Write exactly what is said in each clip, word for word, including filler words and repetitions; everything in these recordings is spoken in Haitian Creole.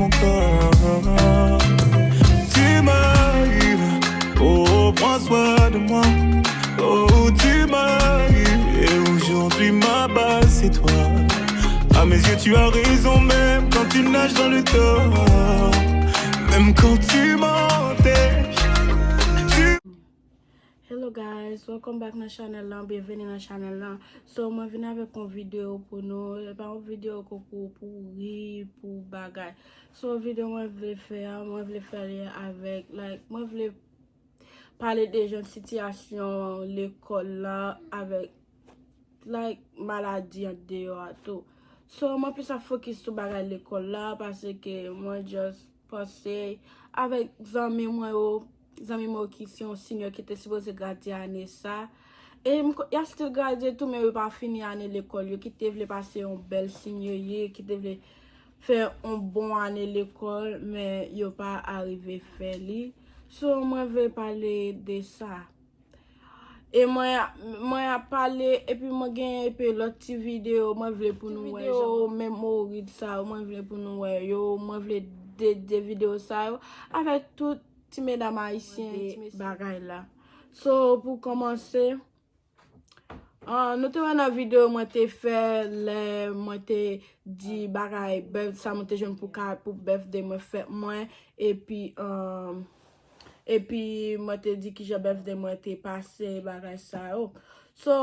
mon corps. Tu m'as eu, oh, prends soin de moi. Oh, tu m'as eu, et aujourd'hui ma base c'est toi. À mes yeux, tu as raison, même quand tu nages dans le tort. Même quand tu mentais, tu Hello guys, welcome back nan chanèl lan, byenveni nan chanèl lan. So, mwen vin avèk yon videyo pou nou, e pa yon videyo ke pou, pou ri, pou bagay. So, videyo mwen vle fè a, mwen vle fè li avèk, like, mwen vle pale de jan sitiyasyon lekòl la avèk, like, maladi andeyò a tou. So, mwen plis ap fokis sou bagay lekòl la, paske mwen just panse avèk zanmi mwen yo, zanmi mwen yo ki se yon senior ki te sipoze gradye ane sa. E m ko-, y ap still gradye tou, men yo pa fini ane lekòl yo, ki te vle pase yon bèl senior year, ki te vle fè yon bon ane lekòl, men yo pa arive fè li. So, mwen vle pale de sa. E mwen, mwen ap pale, epi mwen gen epi lòt ti videyo, mwen vle pou nou wè videyo jan memori sa yo, mwen vle pou nou wè yo, mwen vle dedye videyo sa yo avèk tout ti medam ayisyen, ti mesye bagay la. So, pou kòmanse, ah, nou te wè nan videyo mwen te fè lè mwen te di bagay bèf, sa mwen te jwenn pou ka, pou birthday mwen, fèt mwen, epi, um, epi mwen te di kijan birthday mwen te pase, bagay sa yo. So,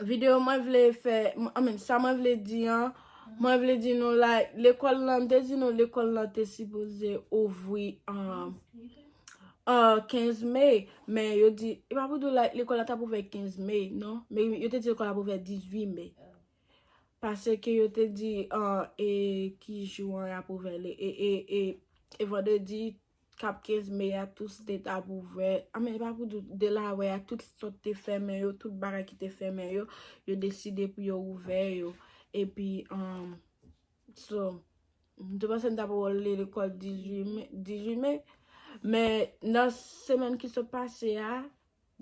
videyo mwen vle fè, m-, I mean, sa mwen vle di an, mwen vle di nou, like, lekòl lan, m te di nou lekòl lan te sipoze ouvri, um, uh, kenz me, men yo di, e pa pou di w, like, lekòl la t ap ouvè kenz me, non, men yo te di lekòl la ap ouvè dizuit me. Paske yo te di, uh, e ki jou an y ap ouvè, e, e, e, e vandredi k ap kenz me a, tout state ap ouvè. I mean, e pa pou di w, Delaware a, tout state te fèmen yo, tout bagay ki te fèmen yo, yo deside pou yo ouvè yo. Epi, um, so, m te panse m t ap ale lekòl dizuit me, dizuit me. Men nan semèn ki sot pase a,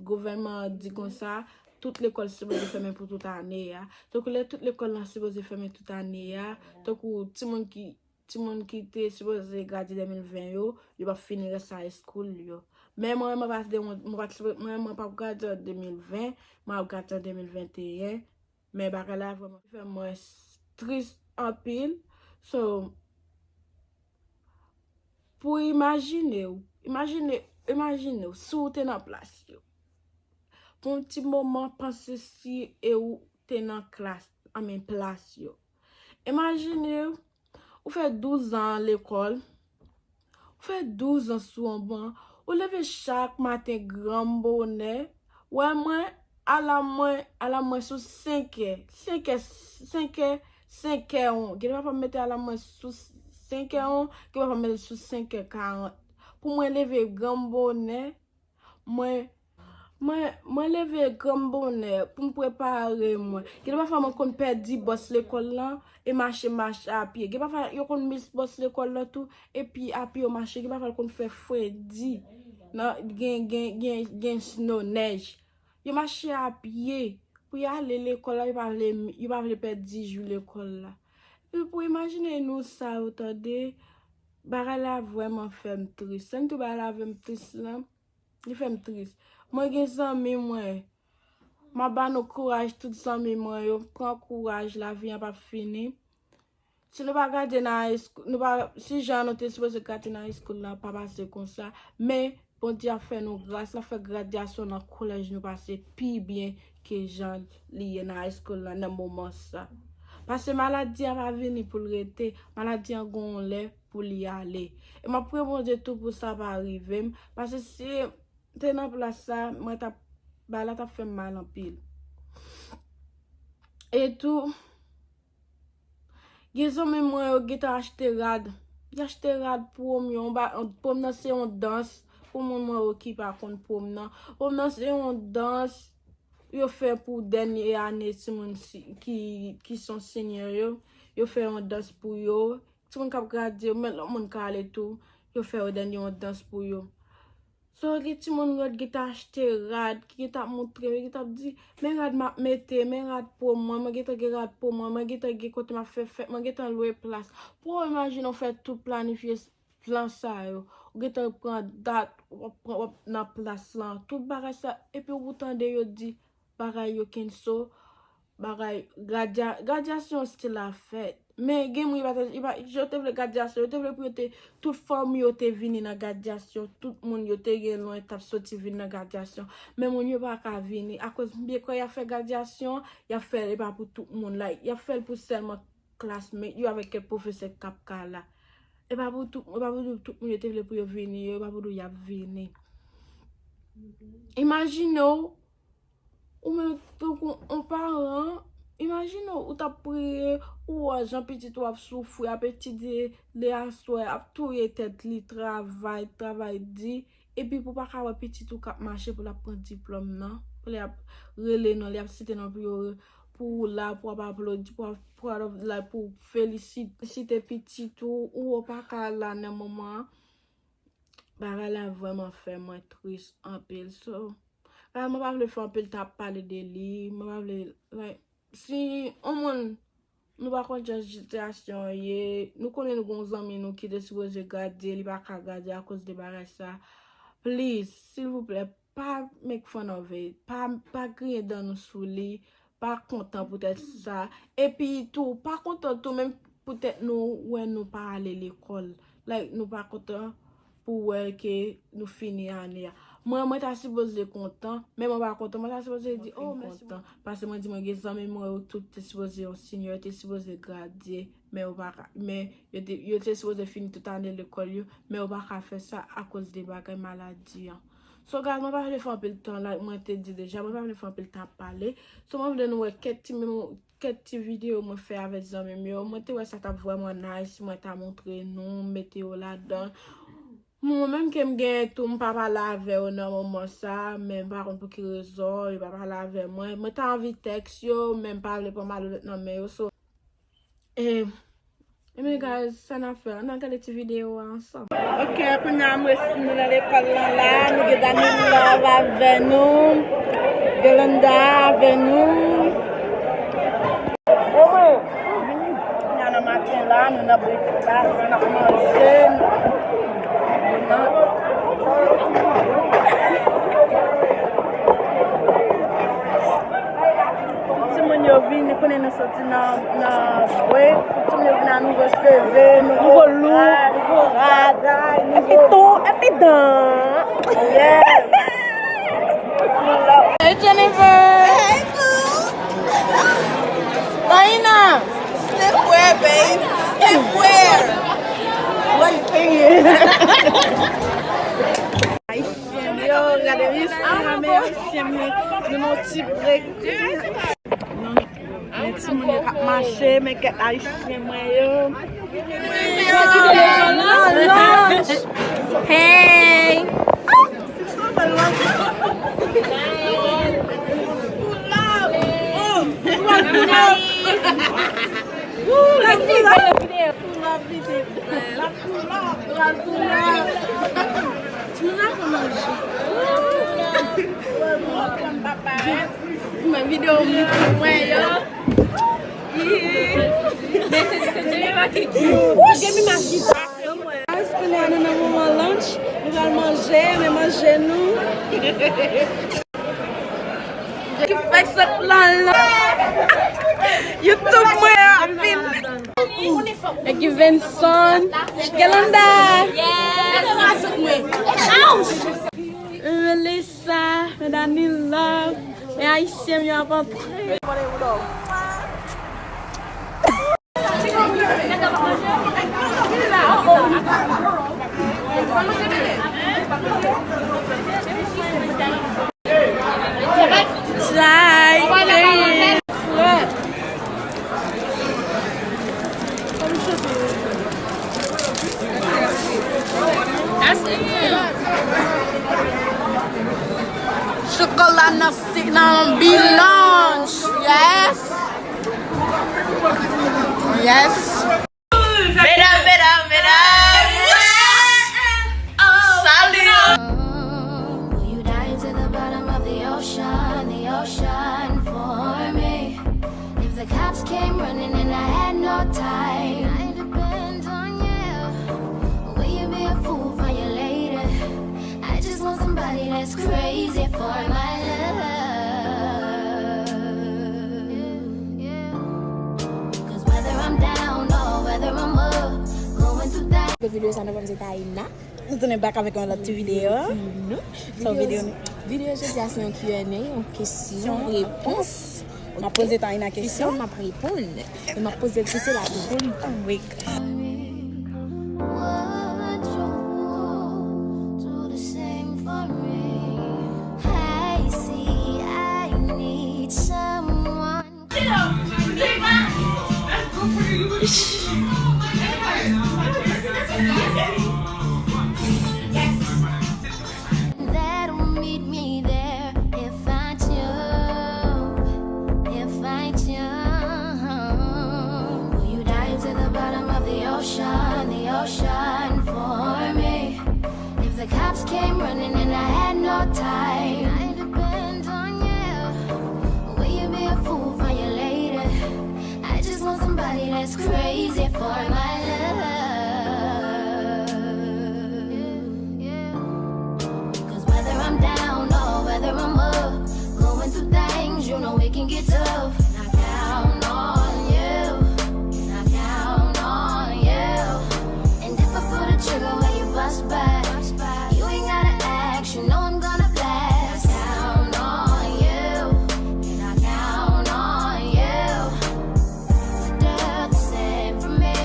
gouvènman an di konsa, tout lekòl sipoze fèmen pou tout ane a. Tankou lè tout lekòl lan sipoze fèmen tout ane a, tankou timoun ki, timoun ki te sipoze gradye de mil ven yo, yo p ap fini rès high school yo. Men mwen, mwen pa de, mwen pa t sipo-, mwen, mwen p ap gradye an de mil ven, mwen ap gradye an de mil venteyen. Men bagay la vrèman fè mwen s-, tris anpil. So, pou imajine w, imajine, imajine w, si w te nan plas yo. Pou yon ti moman, panse si e ou te nan klas, I mean, plas yo. Imajine w, ou fè douz an lekòl, ou fè douz an sou yon ban, ou leve chak maten granm bonè, wè mwen, alam mwen, alam mwen sou senk è, senk è, senk è, senk è on. Gen pafwa m mete alam mwen sou senk è on, gen pafwa m mete l sou senk è karant. Pou mwen leve granm bonè, mwen, mwen, mwen leve granm bonè pou m prepare mwen. Gen pafwa mwen konn pèdi bòs lekòl lan e mache, mache a pye. Gen pafwa yo konn miss bòs lekòl lan tou, epi a pye yo mache. Gen pafwa l konn fè fredi. Nan, gen, gen, gen, gen snow, nèj. Yo mache a pye pou y ale lekòl la, yo pa vle, yo pa vle pèdi jou lekòl la. Epi pou imajine nou sa yo, tande, bagay la vrèman fè m tris. Sa m tou bagay la fè m tris lan, li fè m tris. Mwen gen zanmi mwen, m ap ba nou kouraj, tout zanmi mwen yo, pran kouraj, lavi an p ap fini. Si nou pa gade nan high school, nou pa, si jan nou te sipoze gade nan high school la pa pase konsa, men Bondye ap fè nou gras, l ap fè gradyasyon nan kolèj nou pase pi byen ke jan li ye nan high school la nan moman sa. Paske maladi an pa vini pou l rete, maladi an gon yon lè pou li ale. E m ap priye Bondye tou pou sa pa rive m, paske si te nan plas sa, mwen t ap, bagay la t ap fè m mal anpil. E tou, gen zanmi mwen yo gentan achte rad. Y achte rad pwom yo, yon ba-, pwom nan se yon dans, pou moun mwen yo ki pa konn pwom nan. Pwom nan se yon dans yo fè pou dènye ane timoun si-, ki, ki son senior yo. Yo fè yon dans pou yo. Timoun k ap gradye yo, menm lòt moun ka ale tou, yo fè yo dènye yon dans pou yo. So, gen timoun yo t gentan achte rad, ki gentan ap montre, yo gentan ap di, "Men rad m ap mete, men rad pou mwen, mwen gentan gen rad pou mwen, mwen gentan gen kote m ap fè fèt, mwen gentan lwe plas." Pou w imajine w fè tout planifye plan sa yo. Ou gentan pran dat, w ap pran, w ap nan plas lan, tout bagay sa, epi ou tande yo di bagay yo kenso, bagay, gradya-, gradyasyon still ap fèt. Men gen moun yo pa te, yo pa, yo te vle gradyasyon, yo te vle pou yo te, tout fanmi yo te vini nan gradyasyon, tout moun yo te gen lwen t ap soti vin nan gradyasyon. Men moun yo pa ka vini, akoz byen kwè y ap fè gradyasyon, y ap fè l, e pa pou tout moun, like, y ap fè l pou sèlman classmate yo avèk kèk pwofesè k ap ka la. E pa pou tout, e pa pou tout, tout moun yo te vle pou yo vini yo, e pa pou tout y ap vini. Imajine w, ou menm tankou yon paran, imajine w, ou t ap priye, ou wè jan pitit ou ap soufri, ap etidye lè aswè, ap touye tèt li, travay, travay di, epi pou w pa ka wè pitit ou k ap mache pou l ap pran diplòm nan, pou l ap rele non, li ap site non pou yo, pou w la, pou w ap aplodi, pou w ap proud of, like, pou w felisite, felisite pitit ou, ou pa ka la nan moman an. Bagay la vrèman fè mwen tris anpil. So, ah, mwen pa vle fè anpil tan ap pale de li, mwen pa vle, like, si yon moun, nou pa konn jan sitiyasyon an ye, nou konnen nou gen yon zanmi nou ki te sipoze gradye, li pa ka gradye akoz de bagay sa. Please, silvouplè, pa make fun of it, pa, pa griyen dan nou sou li, pa kontan poutèt sa. Epi tou, pa kontan tou menm poutèt nou wè nou pa ale lekòl. Like, nou pa kontan pou wè ke nou fini ane a. Mwen, mwen ta sipoze kontan, men mwen pa kontan. Mwen ta sipoze di, "Oh, mèsi." Kontan, paske mwen di, mwen gen zanmi mwen yo tout te sipoze yon senior, te sipoze gradye, men yo pa ka, men yo te, yo te sipoze fini tout ane lekòl yo, men yo pa ka fè sa akoz de bagay maladi an. So, guys, mwen pa vle fè anpil tan, like mwen te di deja, mwen pa vle fè anpil tan ap pale. So, mwen vle nou wè kèk ti memo-, kèk ti videyo mwen fè avèk zanmi m yo. Mwen te wè sa t ap vrèman nice si mwen ta montre nou, mete yo ladan. Mwen menm ke m genyen tou, m pa pale avè yo nan moman sa, men m pa konn pou ki rezon, yo pa pale avè mwen. Mwen ta anvi tèks yo, men m pa vle pran malonèt nan men yo. So, e, ebyen, guys, sa n ap fè? Ann al gade ti videyo a ansanm. Ok, kounye a m resi nou nan lekòl lan la, nou gen Dani Love avè nou, Yolanda avè nou. Kounye a nan maten la, nou nan breakfast, n ap manje. Nou nan Tout timoun yo vini, konnen nou soti nan, nan break. Tout timoun yo vini a nouvo cheve, nouvo look, nouvo rad, nouvo epi tou, epi dan. Yes. Hey, Jennifer. Hey, boo. Taina. Sleepwear, babe. Sleepwear. What you thinking? Ayisyen yo, gade wi, ah, men Ayisyen yo, nou nan ti break. Men timoun yo k ap mache, men kèk Ayisyen mwen yo. Hey! Timoun nan fè manje. Mwen videyo m pou mwen yo. Men se, se Djemima ki, ki gen imaj ki pase mwen. Guys, kounye a nou nan moman lunch, nou pral manje, men manje nou. Ki fèk sot lan lan. YouTube mwen an ap vin. E ki Venson, Yolanda. Melissa, Medani Love. E Ayisyen yo ap antre. Chay, chéri. Chokola nan sik nan bilans. Yes. Yes. Medam, medam, medam. Salut. Is it for my love? 'Cause whether I'm down or whether I'm up, going through that. Videyo sa nou pa mse Taïna. Nou tounen back avèk yon lòt ti videyo. So, videyo, videyo jodi a se yon Q and A, yon kesyon repons. M ap poze Taïna kesyon, m ap reponn. E m ap poze l tou, se la reponn. Would you do the same for me? Hey, see, I need someone. That'll meet me there if I do, if I do. Will you dive to the bottom of the ocean, the ocean for me? If the cops came running and I had no time, I depend on you. Will you be a fool for your lady? I just want somebody that's crazy for my love. 'Cause whether I'm down or whether I'm up, going through things, you know it can get tough. And I count on you, and I count on you. And if I pull the trigger, will you bust back? You ain't gotta ask, you know I'm gonna blast. I count on you, and I count on you to do the same for me.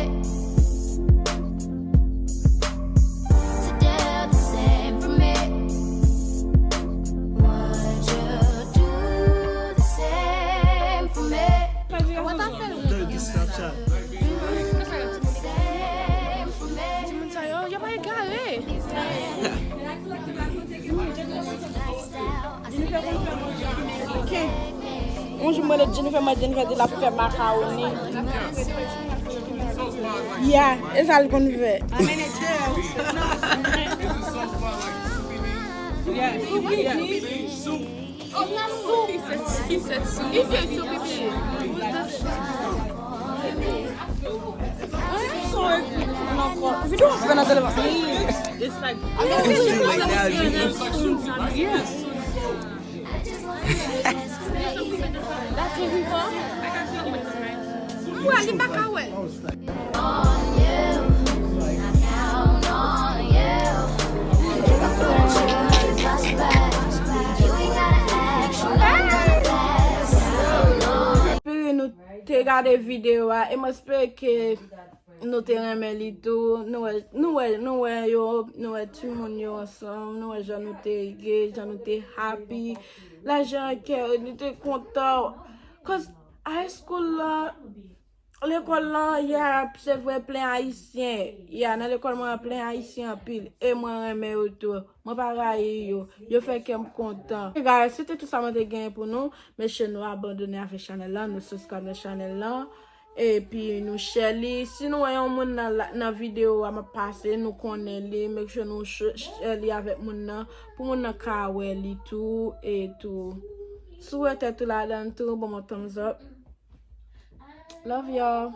To do the same for me. Would you do the same for me? Same for me. Timoun sa yo, yo pa egare. Yon jou mwen lè Jennifer mwen, Jennifer di l ap fè makawoni. Yeah, e sa l konn fè. Yeah, yeah. He said soup. He said soup. He said soup, pipi. Videyo ap fè nan telefòn. It's like, mwen li pa ka wè. Espere nou te gade videyo a e m espere ke nou te renmen li tou. Nou wè, nou wè, nou wè yo, nou wè timoun yo ansanm, nou wè jan nou te ri, jan nou te happy, lajan nan kè, nou te kontan. Cause high school la, lekòl lan, yeah, se vre plen Ayisyen. Yeah, nan lekòl mwen an plen Ayisyen anpil. E mwen renmen yo tou. Mwen pa rayi yo. Yo fè kè m kontan. Guys, se te tout sa mwen te genyen pou nou. Make sure nou abòne avèk chanèl lan, nou subscribe nan chanèl lan. Epi nou share li. Si nou wè yon moun nan, la- nan videyo a m ap pase, nou konnen li. Make sure nou sh- share li avèk moun nan. Pou moun nan ka wè li tou. E tou. Si w wè tèt ou ladan l tou, ban m yon thumbs up. Love y'all.